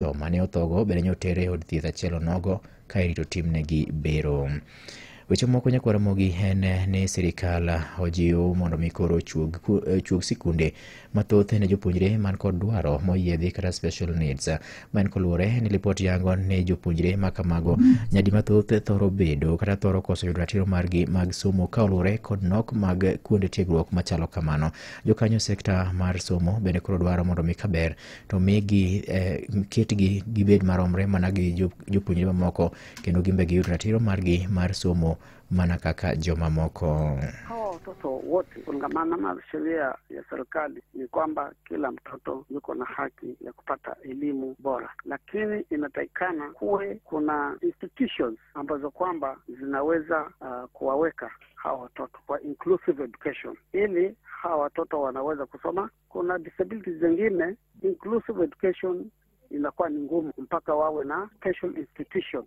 Mane othogo bende nyotere e od thieth achiel onogo ka irito timnegi bero. Weche moko nyakwar Ramogi en ni sirikal ojiw mondo mi koro chuog sikunde mathoth ne jopuonjre man kod dwaro moyiedhi kata special needs. Ma en koluwore ni lipot yango ni jopuonjre ma kamago nyadi mathoth thoro bedo kata thoro koso yudo ratiro margi mag somo ka oluwore kod nok mag kuonde tiegruok machalo kamano. Jokanyo sekta mar somo bende koro dwaro mondo mi kaber to migi ketgi gibed maromre mana gi jopuonjre mamoko kendo gimbe giyud ratiro margi mar somo mana kaka jomamoko. Hawa watoto wote kulingana na sheria ya serikali ni kwamba kila mtoto yuko na haki ya kupata elimu bora, lakini inatakikana kuwe kuna institutions ambazo kwamba zinaweza kuwaweka hawa watoto kwa inclusive education, ili hawa watoto wanaweza kusoma. Kuna disabilities zingine inclusive education inakuwa ni ngumu mpaka wawe na special institution.